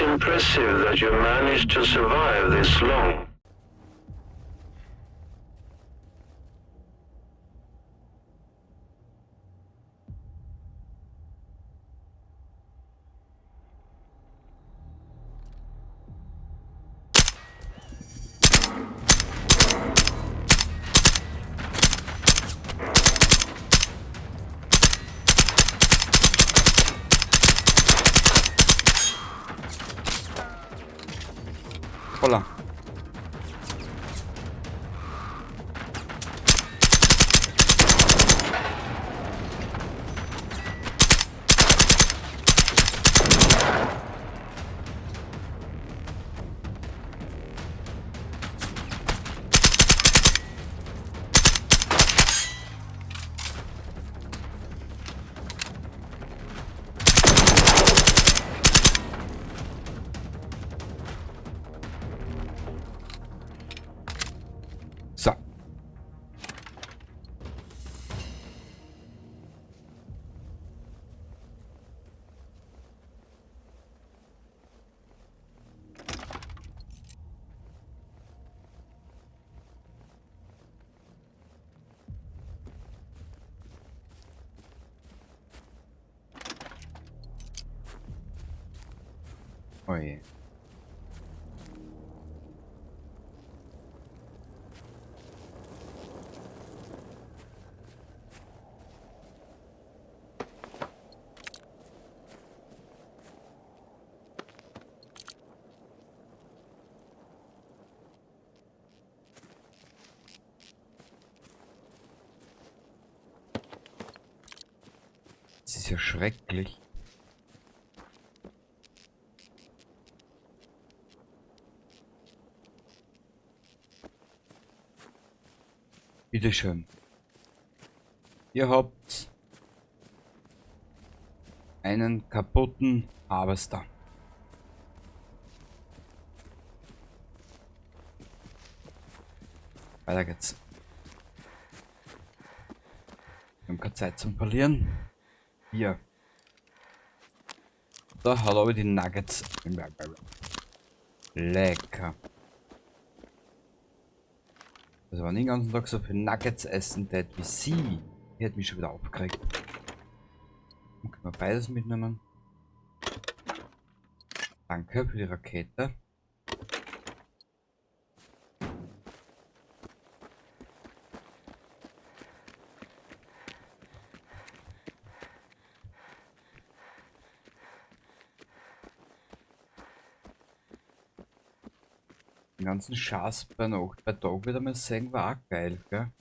It's impressive that you managed to survive this long. Hola. So. Oje. Das ist ja schrecklich. Bitteschön. Ihr habt einen kaputten Harvester. Weiter geht's. Wir haben keine Zeit zum Verlieren. Hier. Da hat aber die Nuggets. Lecker. Also wenn ich den ganzen Tag so viel Nuggets essen tät wie sie, die hätte mich schon wieder aufgeregt. Dann können wir beides mitnehmen. Danke für die Rakete. Den ganzen Schatz bei Nacht, bei Tag wieder mal sehen, war auch geil, gell?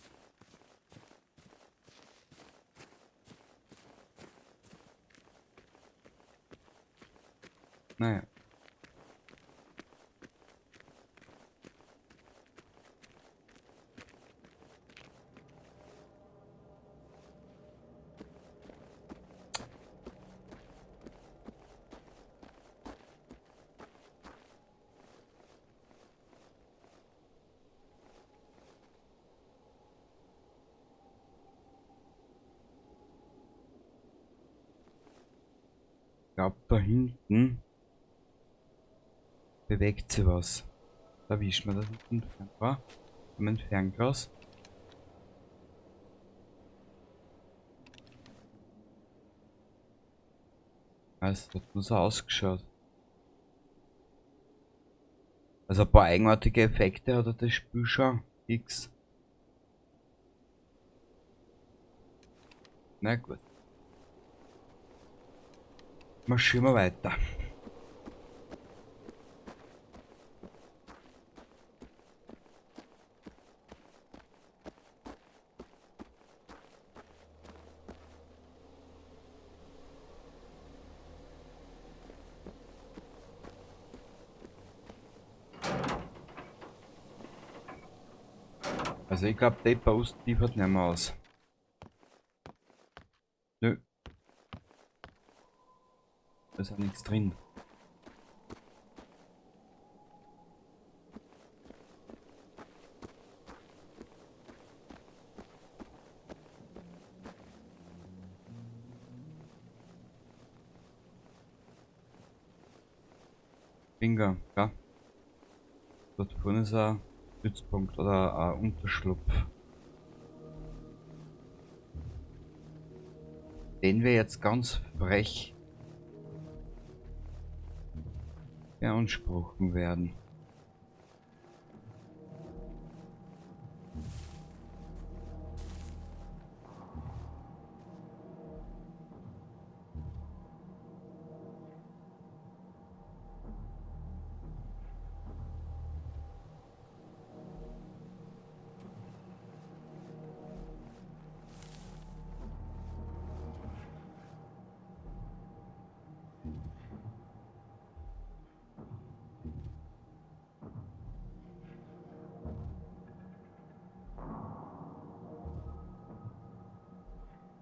Naja. Ich glaube, da hinten bewegt sich was. Da wischen wir das mit dem Fernglas. Mit dem Fernglas. Es hat nur so ausgeschaut. Also ein paar eigenartige Effekte hat das Spiel schon. X. Na gut. Marschieren wir weiter. Also ich glaube, die Post liefert nicht mehr aus. Nö. Da ist auch nichts drin. Bingo, ja. Dort vorne ist ein Stützpunkt oder ein Unterschlupf. Den wir jetzt ganz frech beanspruchen werden.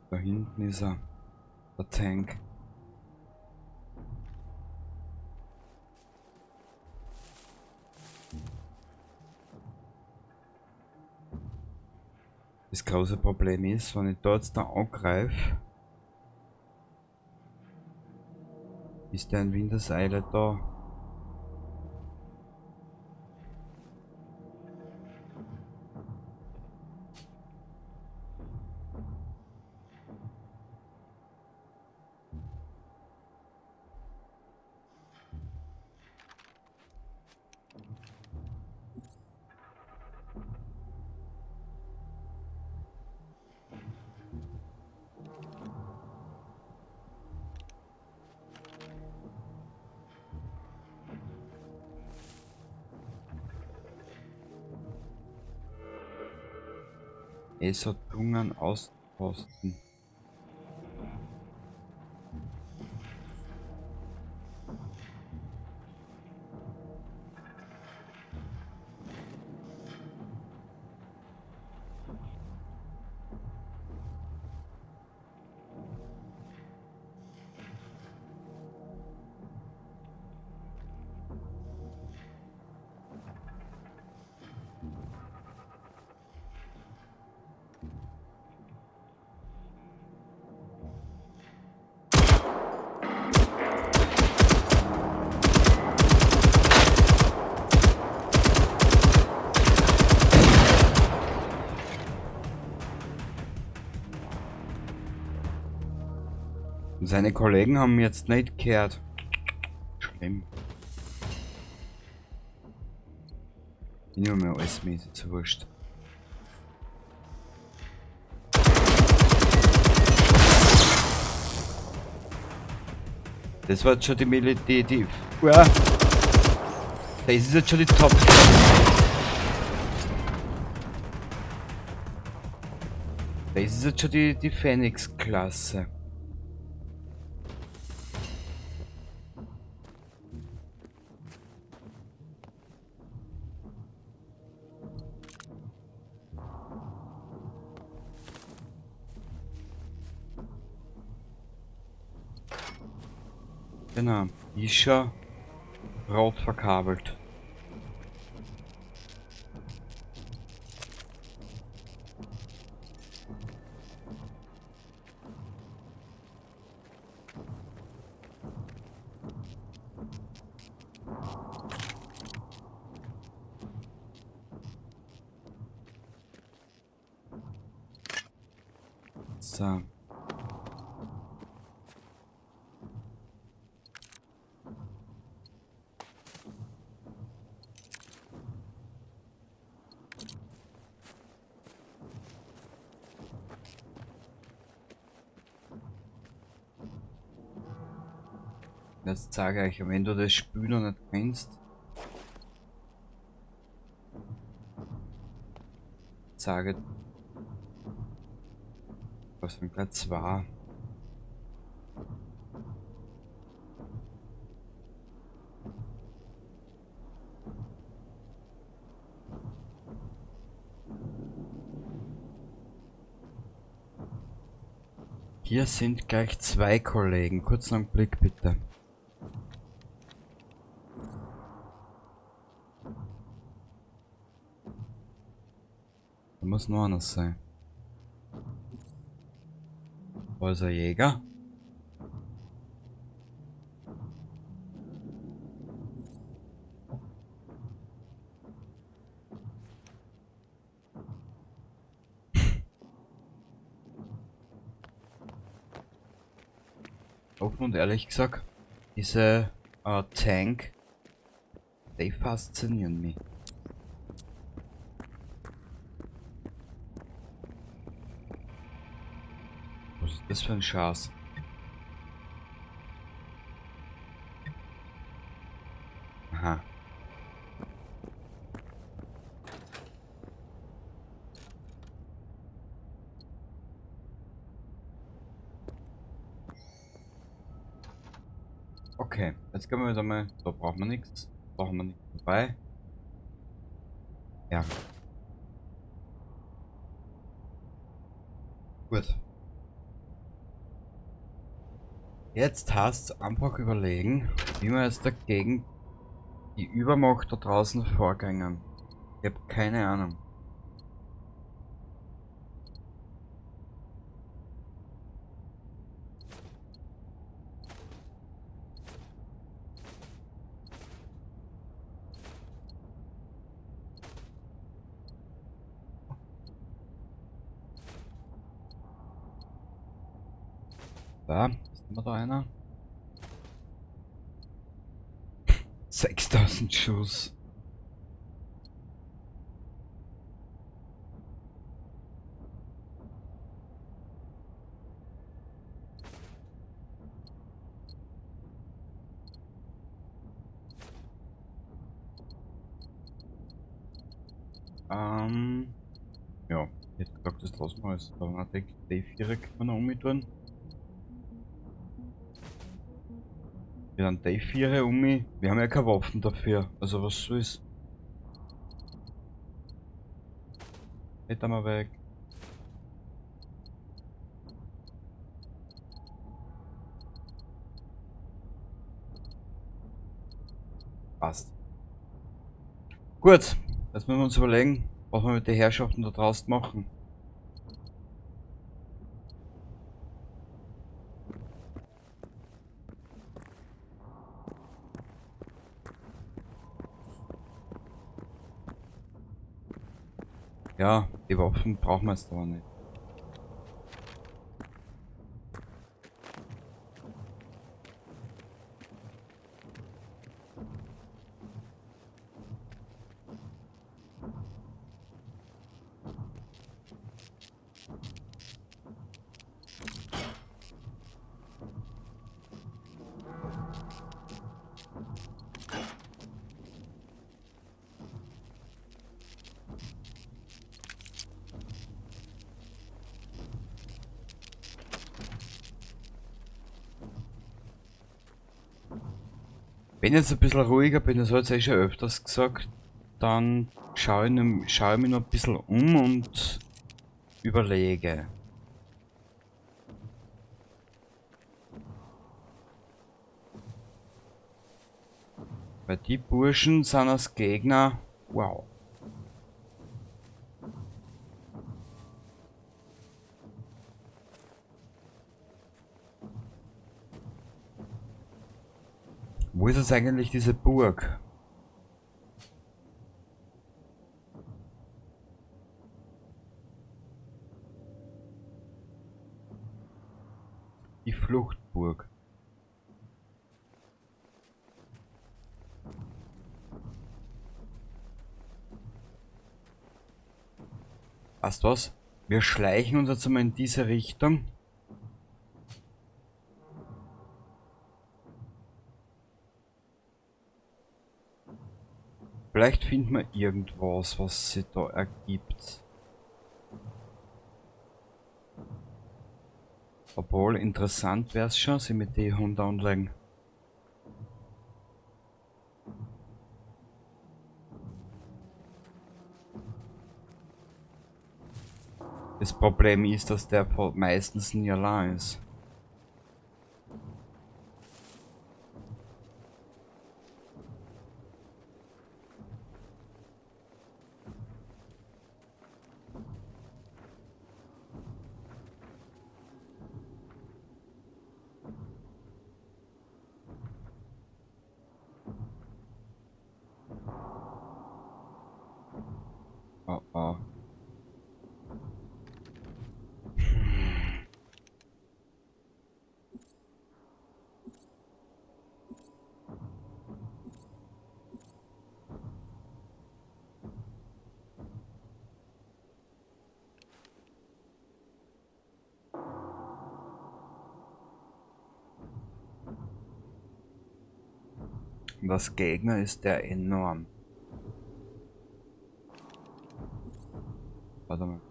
Da hinten ist er, der Tank. Das große Problem ist, wenn ich dort da angreife, ist der in Windeseile da. Es hat Tungen ausposten. Und seine Kollegen haben jetzt nicht gehört. Schlimm. Ich nehme mir alles mit, ist wurscht. Das war jetzt schon die Militär, die, ja. Das ist jetzt schon die Top. Das ist jetzt schon die Phoenix-Klasse. Genau, ist schon rot verkabelt. So. Jetzt zeige ich euch, wenn du das Spiel noch nicht kennst, sage, was sind gleich zwei. Hier sind gleich zwei Kollegen. Kurzen Augenblick bitte. Da muss noch einer sein. Wo ist der Jäger? Offen und ehrlich gesagt, diese Tank, die faszinieren mich. Was ist das für ein Schatz? Aha. Okay, jetzt gehen wir wieder mal. Da brauchen wir nichts. Brauchen wir nichts dabei. Ja. Gut. Jetzt heißt's einfach überlegen, wie wir jetzt dagegen die Übermacht da draußen vorgängen. Ich hab keine Ahnung. Da ist immer da einer. 6000 Schuss. Ja, ich hätte gesagt, das lassen wir jetzt. Da haben wir die 4 können wir noch umtun. Wir haben die 4 um mich. Wir haben ja keine Waffen dafür. Also was soll's? Geht da mal weg. Passt. Gut, jetzt müssen wir uns überlegen, was wir mit den Herrschaften da draußen machen. Ja, die Waffen brauchen wir jetzt aber nicht. Wenn ich jetzt ein bisschen ruhiger bin, das habe ich jetzt eh schon öfters gesagt, dann schaue ich mich noch ein bisschen um und überlege. Weil die Burschen sind als Gegner, wow. Wo ist jetzt eigentlich diese Burg? Die Fluchtburg. Weißt du was? Wir schleichen uns jetzt einmal in diese Richtung. Vielleicht finden wir irgendwas, was sich da ergibt. Obwohl, interessant wär's schon, sie mit den Hunden anlegen. Das Problem ist, dass der meistens nie allein ist. Oh, oh. Und als Gegner ist der enorm. Warte mal.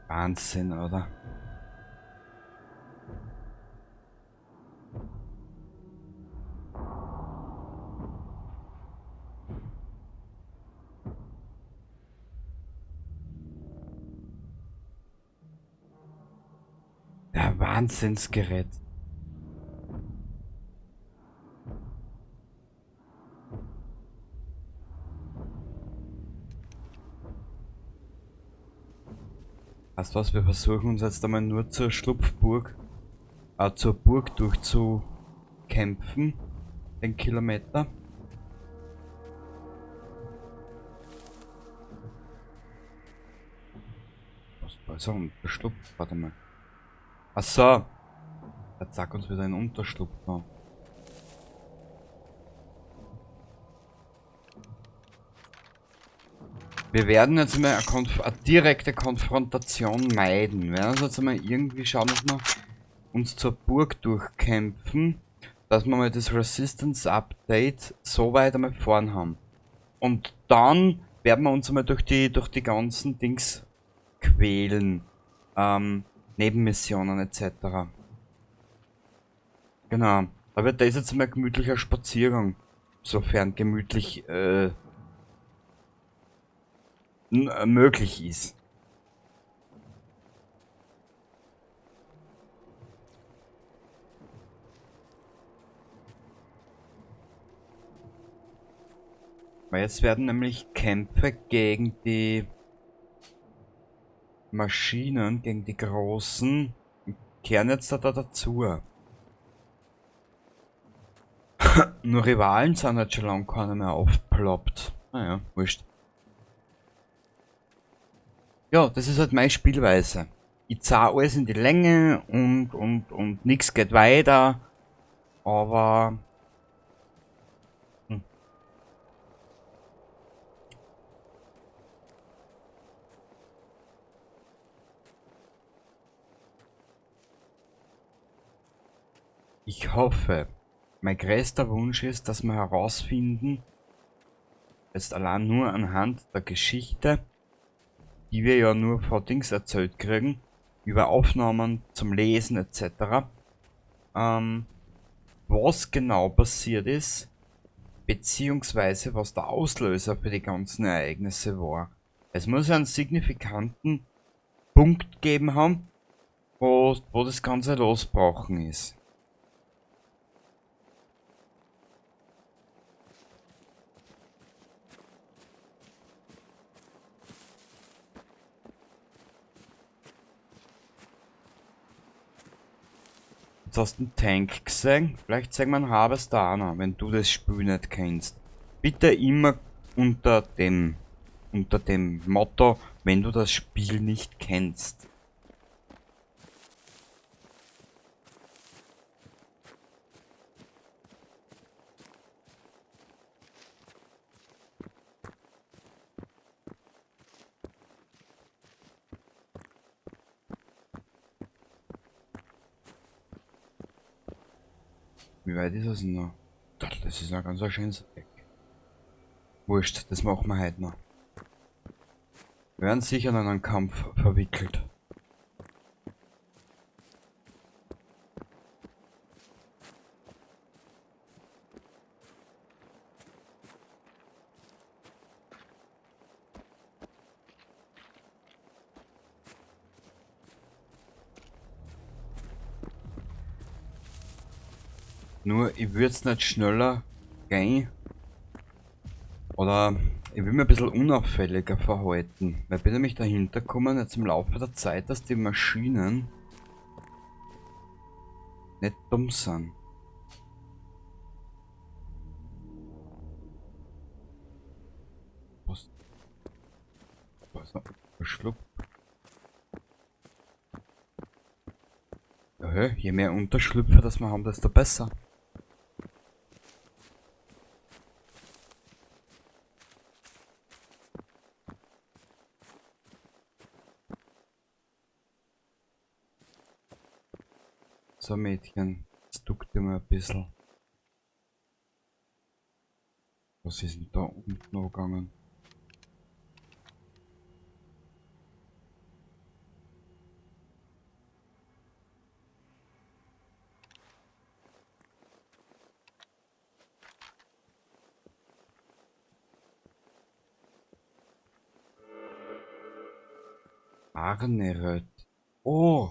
Wahnsinn, oder? Der Wahnsinnsgerät. Weißt du was, wir versuchen uns jetzt einmal nur zur Schlupfburg, zur Burg durchzukämpfen, den Kilometer. Was war so ein Unterschlupf? Warte mal. Ach so. Der zack uns wieder einen Unterschlupf noch. Wir werden jetzt mal eine direkte Konfrontation meiden. Wir werden jetzt einmal irgendwie schauen, dass wir uns zur Burg durchkämpfen, dass wir mal das Resistance Update so weit einmal vorn haben. Und dann werden wir uns einmal durch die ganzen Dings quälen. Nebenmissionen et cetera. Genau. Da wird das jetzt einmal ein gemütlicher Spaziergang. Sofern gemütlich möglich ist. Weil jetzt werden nämlich Kämpfe gegen die Maschinen, gegen die großen, kehren jetzt da dazu. Nur Rivalen sind halt schon lange keiner mehr aufgeploppt. Naja, wurscht. Ja, das ist halt meine Spielweise. Ich zahle alles in die Länge und nix geht weiter. Aber... Ich hoffe, mein größter Wunsch ist, dass wir herausfinden, jetzt allein nur anhand der Geschichte, die wir ja nur von Dings erzählt kriegen, über Aufnahmen zum Lesen et cetera, was genau passiert ist, beziehungsweise was der Auslöser für die ganzen Ereignisse war. Es muss ja einen signifikanten Punkt gegeben haben, wo das Ganze losgebrochen ist. Jetzt hast du einen Tank gesehen. Vielleicht zeigen wir einen Harvester auch noch, wenn du das Spiel nicht kennst. Bitte immer unter dem Motto, wenn du das Spiel nicht kennst. Wie weit ist das denn noch? Das ist noch ganz ein schönes Eck. Wurscht, das machen wir heute noch. Wir werden sicher in einen Kampf verwickelt. Nur, ich würd's nicht schneller gehen. Oder ich will mir ein bisschen unauffälliger verhalten. Weil ich bin nämlich dahinter gekommen, jetzt im Laufe der Zeit, dass die Maschinen nicht dumm sind. Was? Was? Verschluckt. Ja, hä? Je mehr Unterschlüpfe das wir haben, desto besser. So Mädchen, jetzt duck dich mal ein bisschen. Was ist denn da unten noch gegangen? Arneröd. Oh!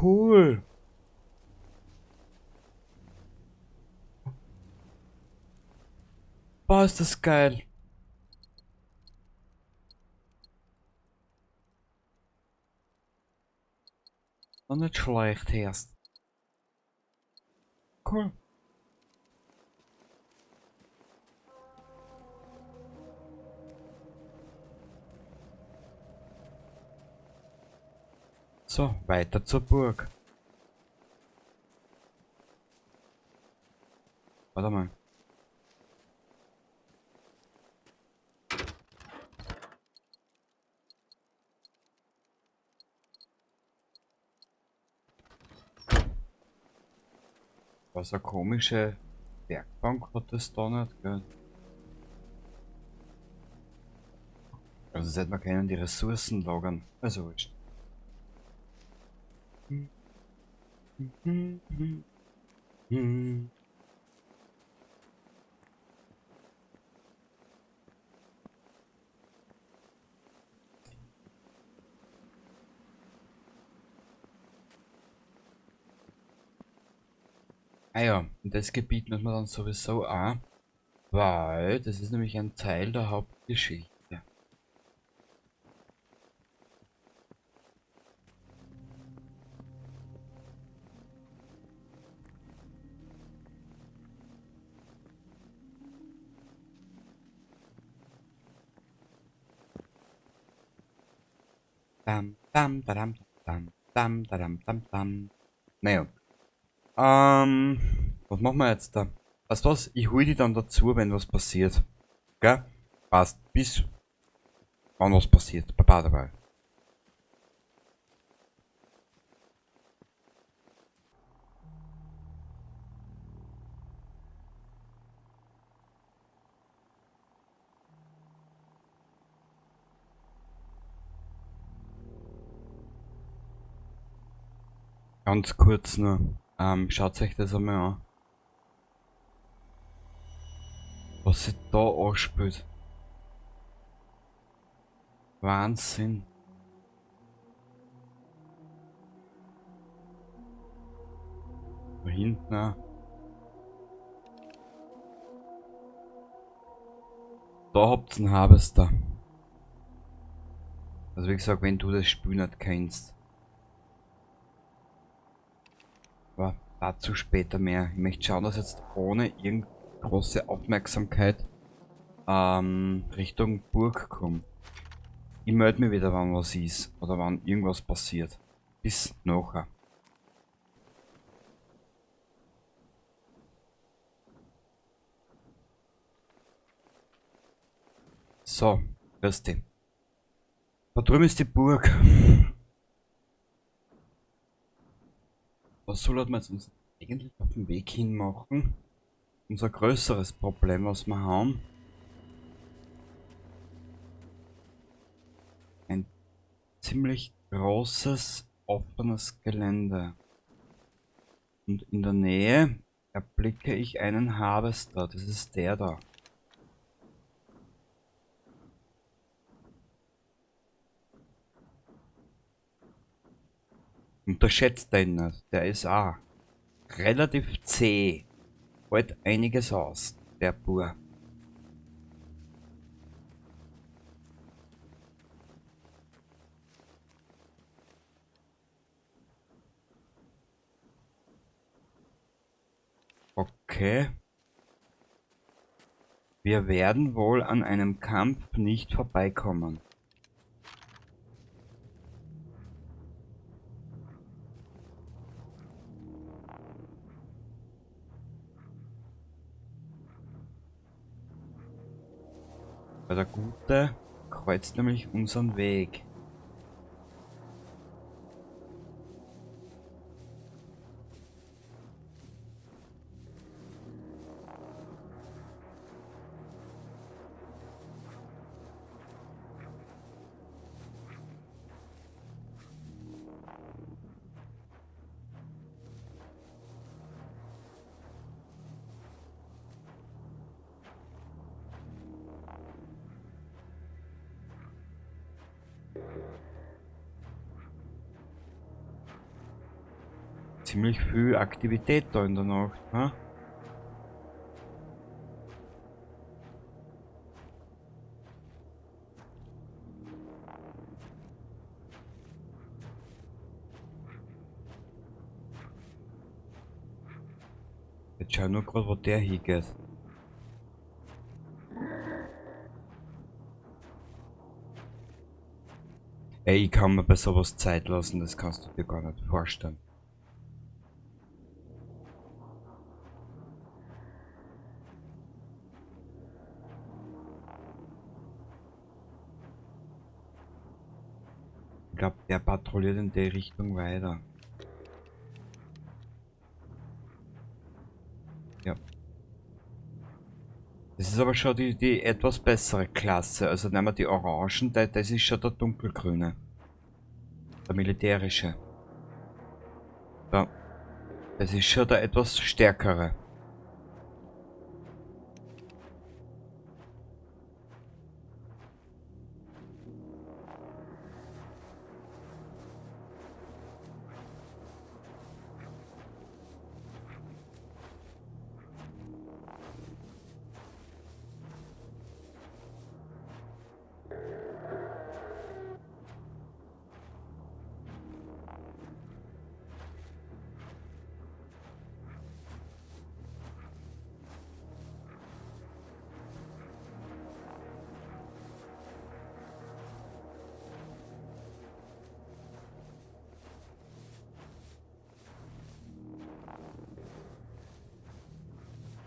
Cool! Boah, ist das geil! Noch nicht schlecht erst. Cool. So, weiter zur Burg. Warte mal. Was eine komische Werkbank hat das da nicht, gell? Also seit wir können die Ressourcen lagern. Also wurscht. Ah ja, und das Gebiet müssen wir dann sowieso auch, weil das ist nämlich ein Teil der Hauptgeschichte. Bam, bam, badam, bam, bam, badam, bam, bam. Naja. Was machen wir jetzt da? Weißt du was? Ich hol die dann dazu, wenn was passiert. Gell? Passt. Bis wann was passiert. Baba dabei. Ganz kurz nur. Schaut euch das einmal an. Was sich da anspielt. Wahnsinn. Da hinten auch. Da habt ihr einen Harvester. Also wie gesagt, wenn du das Spiel nicht kennst. Aber dazu später mehr. Ich möchte schauen, dass jetzt ohne irgendeine große Aufmerksamkeit Richtung Burg komme. Ich melde mich wieder, wann was ist oder wann irgendwas passiert. Bis nachher. So, grüß dich. Da drüben ist die Burg. Was soll man jetzt uns eigentlich auf den Weg hin machen? Unser größeres Problem, was wir haben. Ein ziemlich großes, offenes Gelände. Und in der Nähe erblicke ich einen Harvester. Das ist der da. Unterschätzt den nicht. Der ist auch relativ zäh. Hält einiges aus, der Bub. Okay. Wir werden wohl an einem Kampf nicht vorbeikommen. Weil der Gute kreuzt nämlich unseren Weg. Ziemlich viel Aktivität da in der Nacht, ne? Jetzt schau nur grad, wo der hingeht. Ey, ich kann mir bei sowas Zeit lassen, das kannst du dir gar nicht vorstellen. Ich glaube, der patrouilliert in die Richtung weiter. Ja. Das ist aber schon die etwas bessere Klasse. Also nehmen wir die Orangen, das ist schon der dunkelgrüne. Der militärische. Da. Das ist schon der etwas stärkere.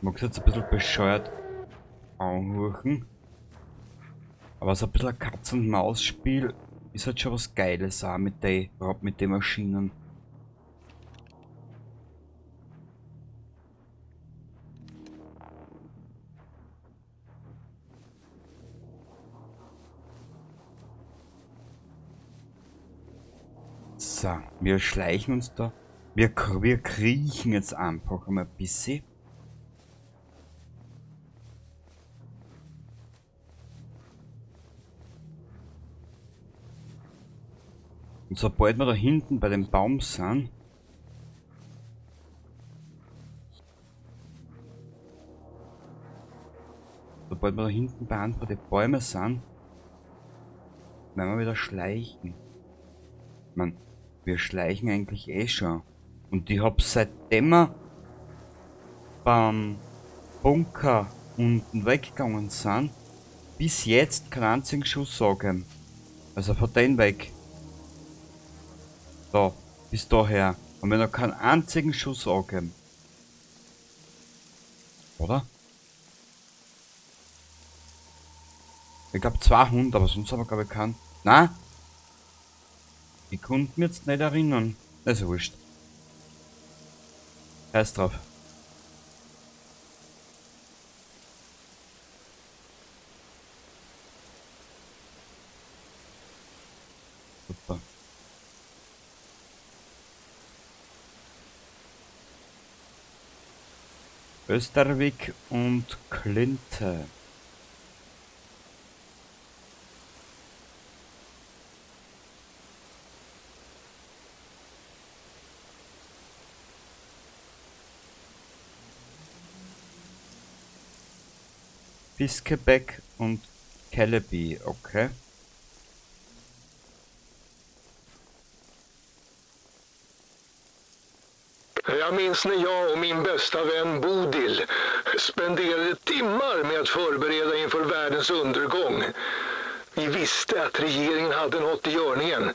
Mag es jetzt ein bisschen bescheuert anhören, aber so ein bisschen ein Katz-und-Maus-Spiel ist halt schon was Geiles auch mit den Maschinen. So, wir schleichen uns da. Wir kriechen jetzt einfach einmal ein bisschen. Und sobald wir da hinten bei dem Baum sind, sobald wir da hinten bei einem von den Bäumen sind, werden wir wieder schleichen. Ich mein, wir schleichen eigentlich eh schon. Und ich hab seitdem wir beim Bunker unten weggegangen sind, bis jetzt keinen einzigen Schuss angegeben. Also von denen weg. Da, bis daher haben wir noch keinen einzigen Schuss angegeben. Oder? Ich glaub 200, aber sonst haben wir glaub ich keinen. Nein! Ich konnte mich jetzt nicht erinnern. Das ist wurscht. Scheiß drauf. Super. Östervik und Klinte. Fiskebäck und Kellebi, okay. Jag minns när jag och min bästa vän Bodil spenderade timmar med att förbereda inför världens undergång. Vi visste att regeringen hade något i görningen.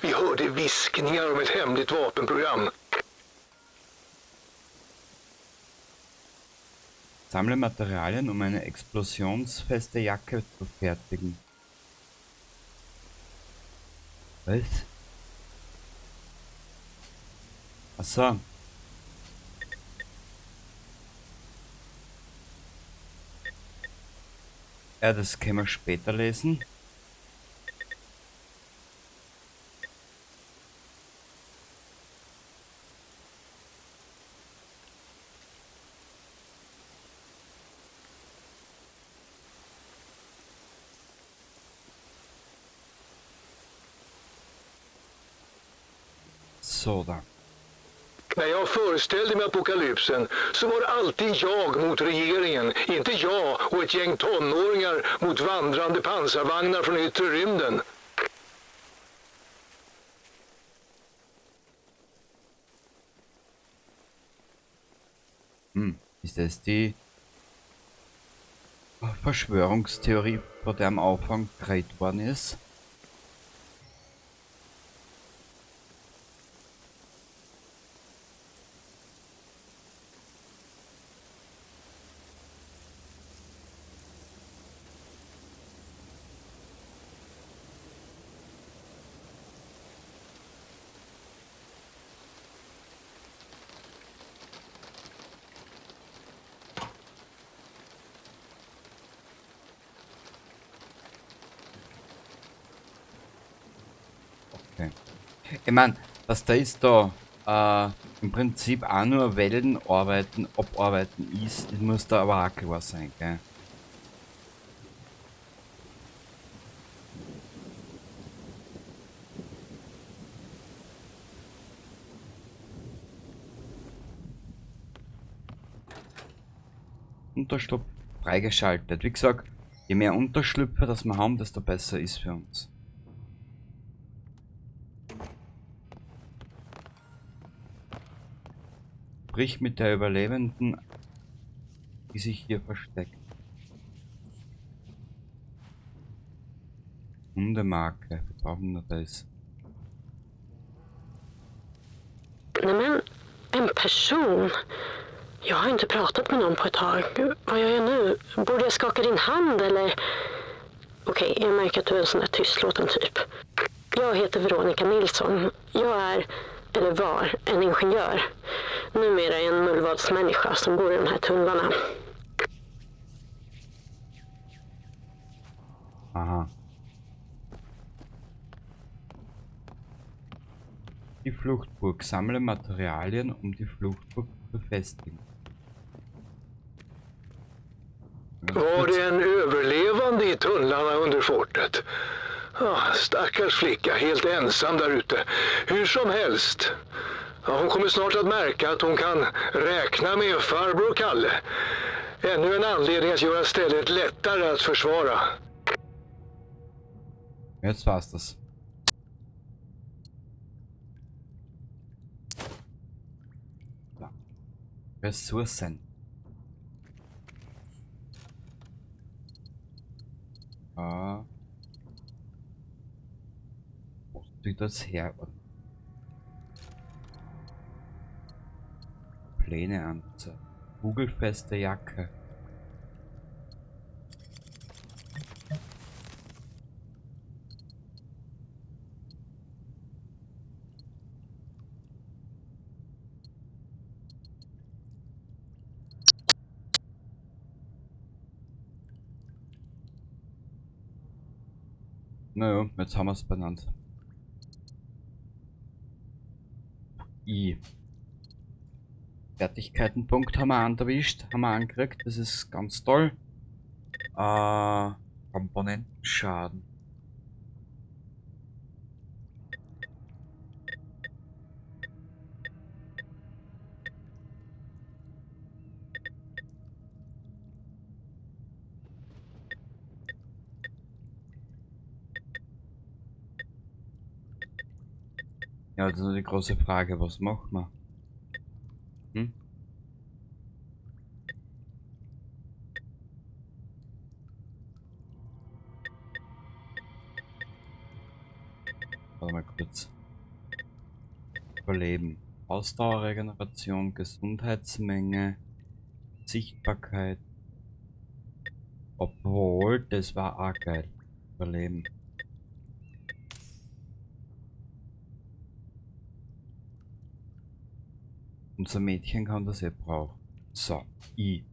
Vi hörde viskningar om ett hemligt vapenprogram. Sammle Materialien, um eine explosionsfeste Jacke zu fertigen. Was? Achso. Ja, das können wir später lesen. So, da. När jag föreställde mig apokalypsen så var det alltid jag mot regeringen, inte jag och ett gäng tonåringar mot vandrande pansarvagnar från yttre rymden. Hm, ist das die Verschwörungstheorie, vor der am Anfang geredet worden ist? Okay. Ich mein, was da ist da im Prinzip auch nur Wellen arbeiten, abarbeiten ist, das muss da aber auch klar sein, gell? Unterschlupf freigeschaltet. Wie gesagt, je mehr Unterschlüpfe das wir haben, desto besser ist für uns. Sprich mit der Überlebenden, die sich hier versteckt. Hundemarke, wir brauchen nur das. Nej men, en person. Jag har inte pratat med någon på ett tag. Vad gör jag nu? Borde jag skaka din hand eller? Okej, jag märker att du är en sån där tystlåten typ. Jag heter Veronica Nilsson. Jag är, eller var, en ingenjör. Numera är jag en mullvadsmänniska som bor i de här tunnlarna. Aha. Die Fluchtburg. Sammle Materialien, um die Fluchtburg zu befestigen. Var det en överlevande i tunnlarna under fortet? Ah, stackars flicka, helt ensam där ute. Hur som helst. Ja, hon kommer snart att märka att hon kan räkna med farbror Kalle. Ännu en anledning att göra stället lättare att försvara. Jetzt war's das. Ja. Ressourcen. Ja. Wo soll das her? Pläne anzeigen. Kugelfeste Jacke. Naja, jetzt haben wir es benannt. I. Fertigkeitenpunkt haben wir erwischt, haben wir angekriegt, das ist ganz toll. Komponentenschaden. Ja, das ist die große Frage, was macht man? Hm? Warte mal kurz. Überleben. Ausdauerregeneration, Gesundheitsmenge, Sichtbarkeit. Obwohl, das war auch geil. Überleben. Unser Mädchen kann das eh brauchen. So, I.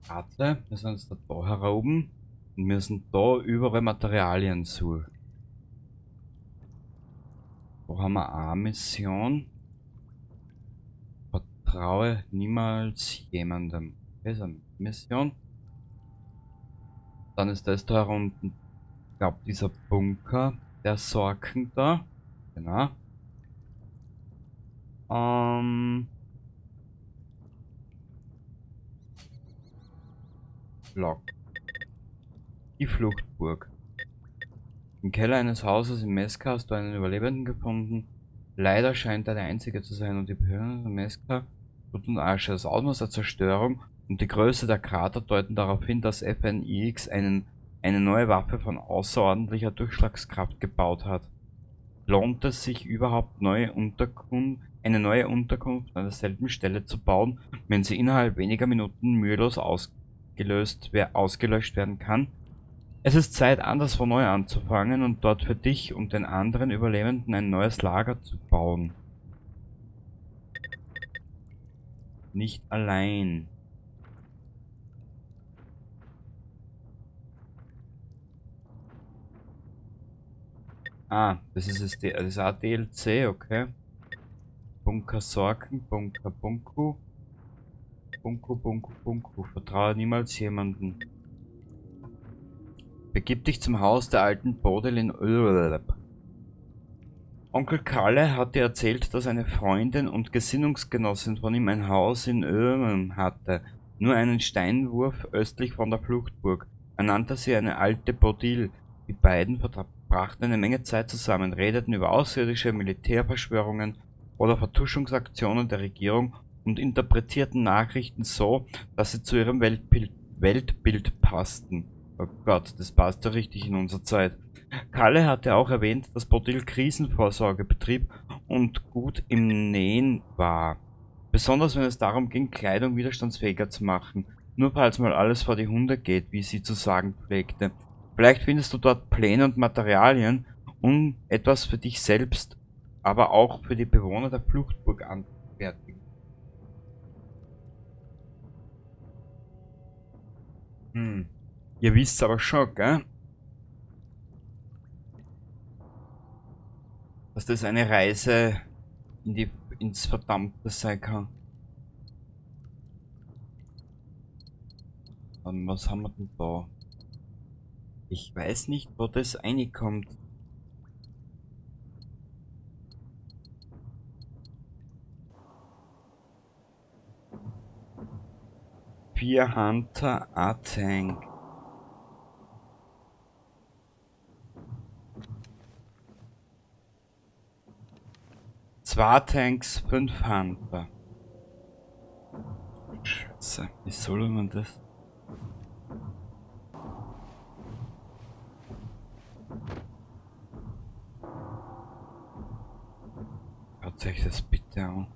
Warte, wir sind jetzt da heroben und müssen da überall Materialien suchen. Wo haben wir eine Mission? Vertraue niemals jemandem. Das ist eine Mission. Dann ist das da unten, ich glaube, dieser Bunker, der Sorken da. Genau. Log. Die Fluchtburg. Im Keller eines Hauses in Meska hast du einen Überlebenden gefunden. Leider scheint er der Einzige zu sein und die Behörden in Meska Schutt und Asche. Das Ausmaß der Zerstörung und die Größe der Krater deuten darauf hin, dass FNIX eine neue Waffe von außerordentlicher Durchschlagskraft gebaut hat. Lohnt es sich überhaupt, eine neue Unterkunft an derselben Stelle zu bauen, wenn sie innerhalb weniger Minuten mühelos ausgelöscht werden kann? Es ist Zeit, anderswo neu anzufangen und dort für dich und den anderen Überlebenden ein neues Lager zu bauen. Nicht allein. Ah, das ist das, das ist auch DLC, okay. Bunker Sorken, Bunker Bunku. Bunku, Bunku, Bunku. Vertraue niemals jemanden. Begib dich zum Haus der alten Bodil in Ölb. Onkel Kalle hat dir erzählt, dass eine Freundin und Gesinnungsgenossin von ihm ein Haus in Ölm hatte. Nur einen Steinwurf östlich von der Fluchtburg. Er nannte sie eine alte Bodil. Die beiden verbrachten eine Menge Zeit zusammen, redeten über außerirdische Militärverschwörungen oder Vertuschungsaktionen der Regierung und interpretierten Nachrichten so, dass sie zu ihrem Weltbild passten. Oh Gott, das passt ja richtig in unsere Zeit. Kalle hatte auch erwähnt, dass Bodil Krisenvorsorge betrieb und gut im Nähen war. Besonders wenn es darum ging, Kleidung widerstandsfähiger zu machen. Nur falls mal alles vor die Hunde geht, wie sie zu sagen pflegte. Vielleicht findest du dort Pläne und Materialien, um etwas für dich selbst, aber auch für die Bewohner der Fluchtburg anzufertigen. Hm. Ihr wisst aber schon, gell? Dass das eine Reise in ins Verdammte sein kann. Dann, was haben wir denn da? Ich weiß nicht, wo das reinkommt. 4 Hunter, A-Tank. 2 Tanks, 5 Hunter. Scheiße, wie soll man das? Schaut euch das bitte an.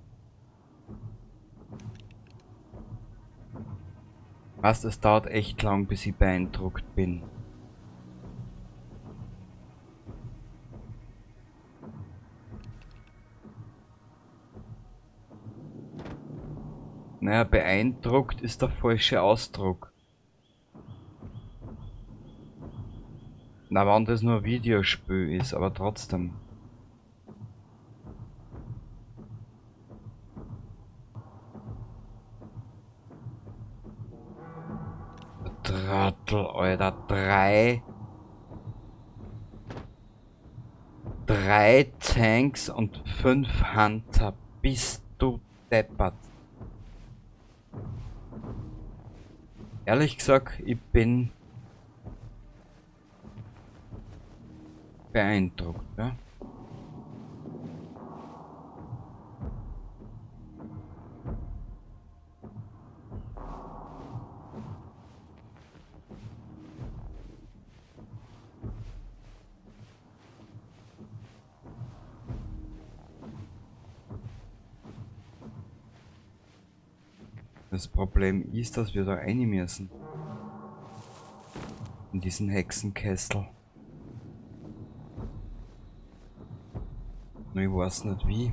Was, es dauert echt lang, bis ich beeindruckt bin. Naja, beeindruckt ist der falsche Ausdruck. Na, wenn das nur ein Videospiel ist, aber trotzdem. Trottel, Alter. Drei Tanks und 5 Hunter. Bist du deppert. Ehrlich gesagt, ich bin beeindruckt, ja. Das Problem ist, dass wir da rein müssen. In diesen Hexenkessel. Nur ich weiß nicht wie.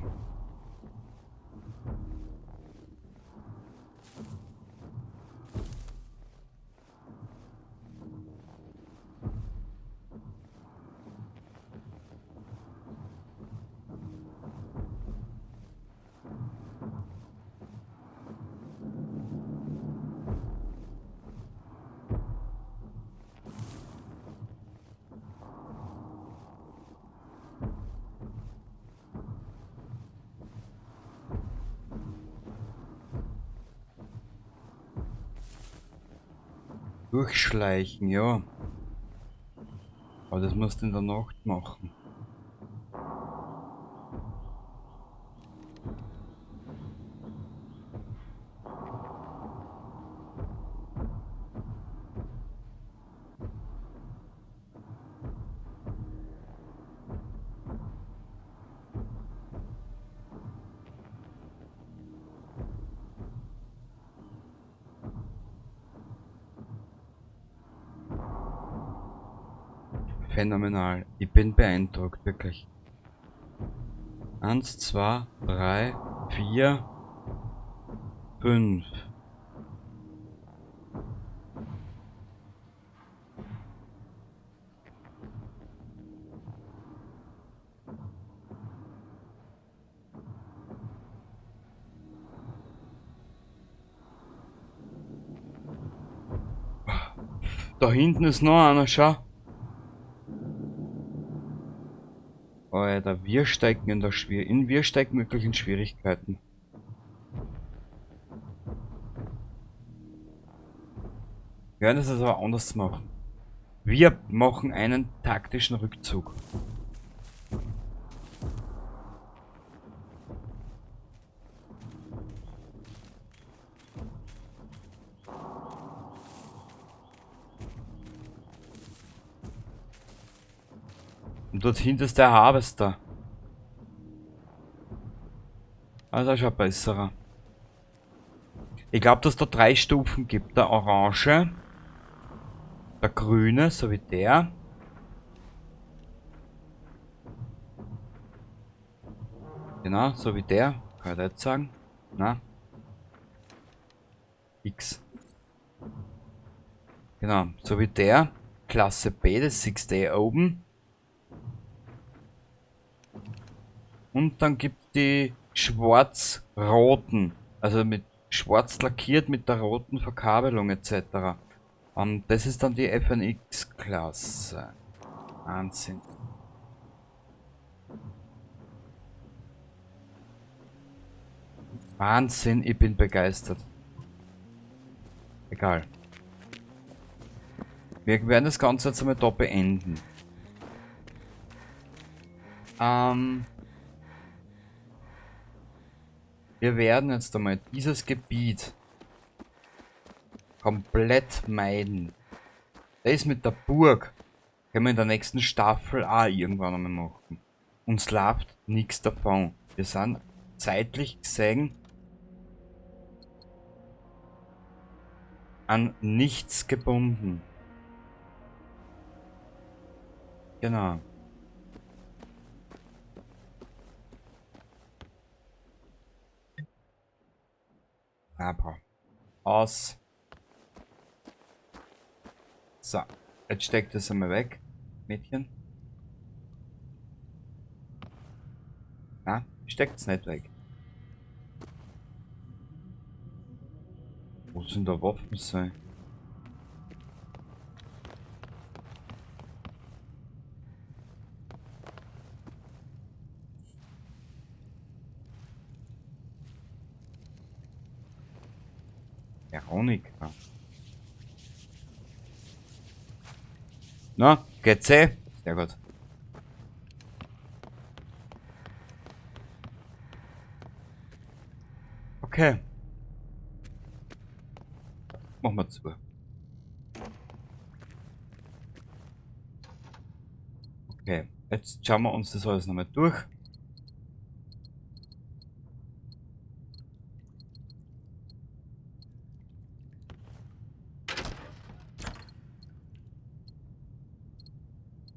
Durchschleichen, ja. Aber das musst du in der Nacht machen. Phänomenal. Ich bin beeindruckt, wirklich. 1, 2, 3, 4, 5. Da hinten ist noch einer, schau. Alter, wir stecken in der wir stecken wirklich in Schwierigkeiten. Wir werden das jetzt aber anders machen. Wir machen einen taktischen Rückzug. Und dort hinten ist der Harvester. Also schon ein besserer. Ich glaub, dass da 3 Stufen gibt. Der Orange, der Grüne, so wie der. Genau, so wie der. Kann ich jetzt sagen. Na. X. Genau, so wie der. Klasse B, das siehst du eh oben. Und dann gibt es die schwarz-roten, also mit schwarz lackiert mit der roten Verkabelung et cetera. Und das ist dann die FNX-Klasse. Wahnsinn. Wahnsinn, ich bin begeistert. Egal. Wir werden das Ganze jetzt einmal da beenden. Wir werden jetzt einmal dieses Gebiet komplett meiden. Das mit der Burg können wir in der nächsten Staffel auch irgendwann einmal machen. Uns läuft nichts davon. Wir sind zeitlich gesehen an nichts gebunden. Genau. Aber aus. So, jetzt steckt das einmal weg, Mädchen. Na, steckt's nicht weg. Wo sind da Waffen sein? Veronika. Na, geht's eh? Sehr gut. Okay. Machen wir zu. Okay, jetzt schauen wir uns das alles nochmal durch.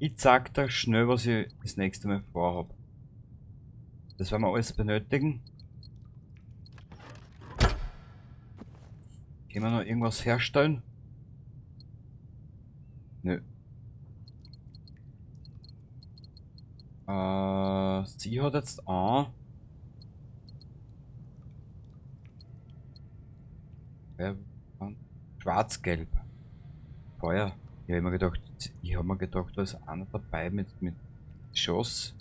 Ich zeig dir schnell, was ich das nächste Mal vorhab. Das werden wir alles benötigen. Können wir noch irgendwas herstellen? Nö. Sie hat jetzt an. Schwarz-Gelb. Feuer. Ich hab mir gedacht, da ist einer dabei mit Schoss.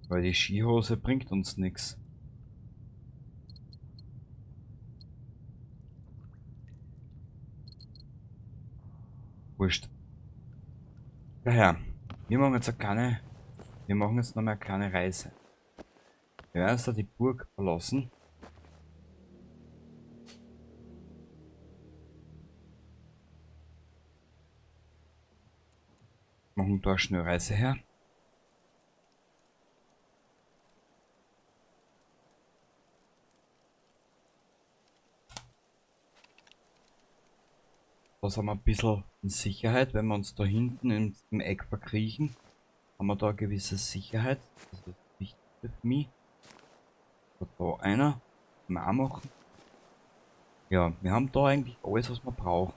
Weil die Skihose bringt uns nix. Wurscht. Daher, wir machen jetzt eine kleine, wir machen jetzt noch mal eine kleine Reise. Wir werden jetzt da die Burg verlassen. Machen da eine Schnellreise her. Da sind wir ein bisschen in Sicherheit, wenn wir uns da hinten im Eck verkriechen, haben wir da eine gewisse Sicherheit. Das ist wichtig für mich. Da einer. Können wir auch machen. Ja, wir haben da eigentlich alles, was wir brauchen.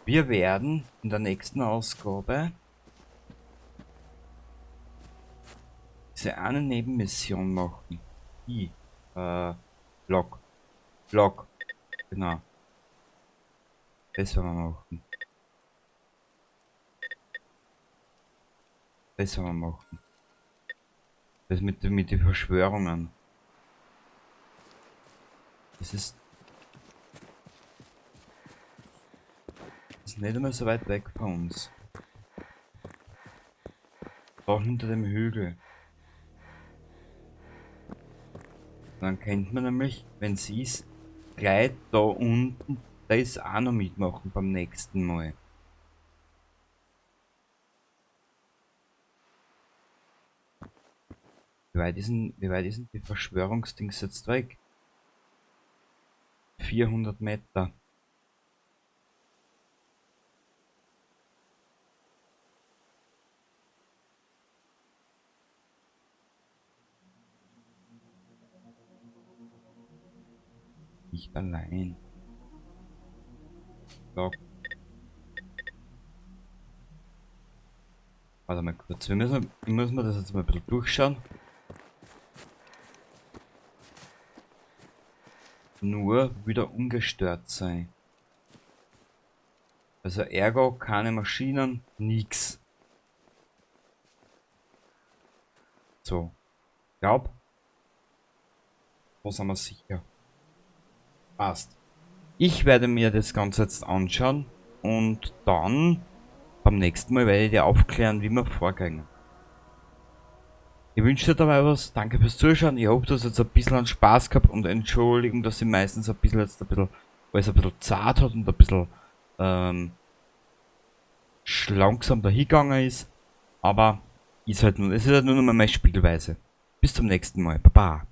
Wir werden in der nächsten Ausgabe diese eine Nebenmission machen. Die, Log. Log. Genau. Das werden wir machen. Das werden wir machen. Das mit den Verschwörungen. Das ist nicht einmal so weit weg von uns. Da hinter dem Hügel. Dann kennt man nämlich, wenn sie ist, gleich da unten das auch noch mitmachen beim nächsten Mal. Wie weit ist denn die Verschwörungsdings jetzt weg? 400 Meter. Nicht allein. So. Warte mal kurz. Ich muss mir das jetzt mal ein bisschen durchschauen. Nur wieder ungestört sein. Also ergo, keine Maschinen, nix. So. Glaub. Da sind wir sicher. Passt. Ich werde mir das Ganze jetzt anschauen und dann beim nächsten Mal werde ich dir aufklären, wie wir vorgehen. Ich wünsche dir dabei was. Danke fürs Zuschauen. Ich hoffe, du hast jetzt ein bisschen an Spaß gehabt und Entschuldigung, dass ich meistens ein bisschen jetzt ein bisschen alles ein bisschen zart hat und ein bisschen langsam dahingegangen ist. Aber ist halt nur, es ist halt nur noch mal meine Spielweise. Bis zum nächsten Mal. Baba.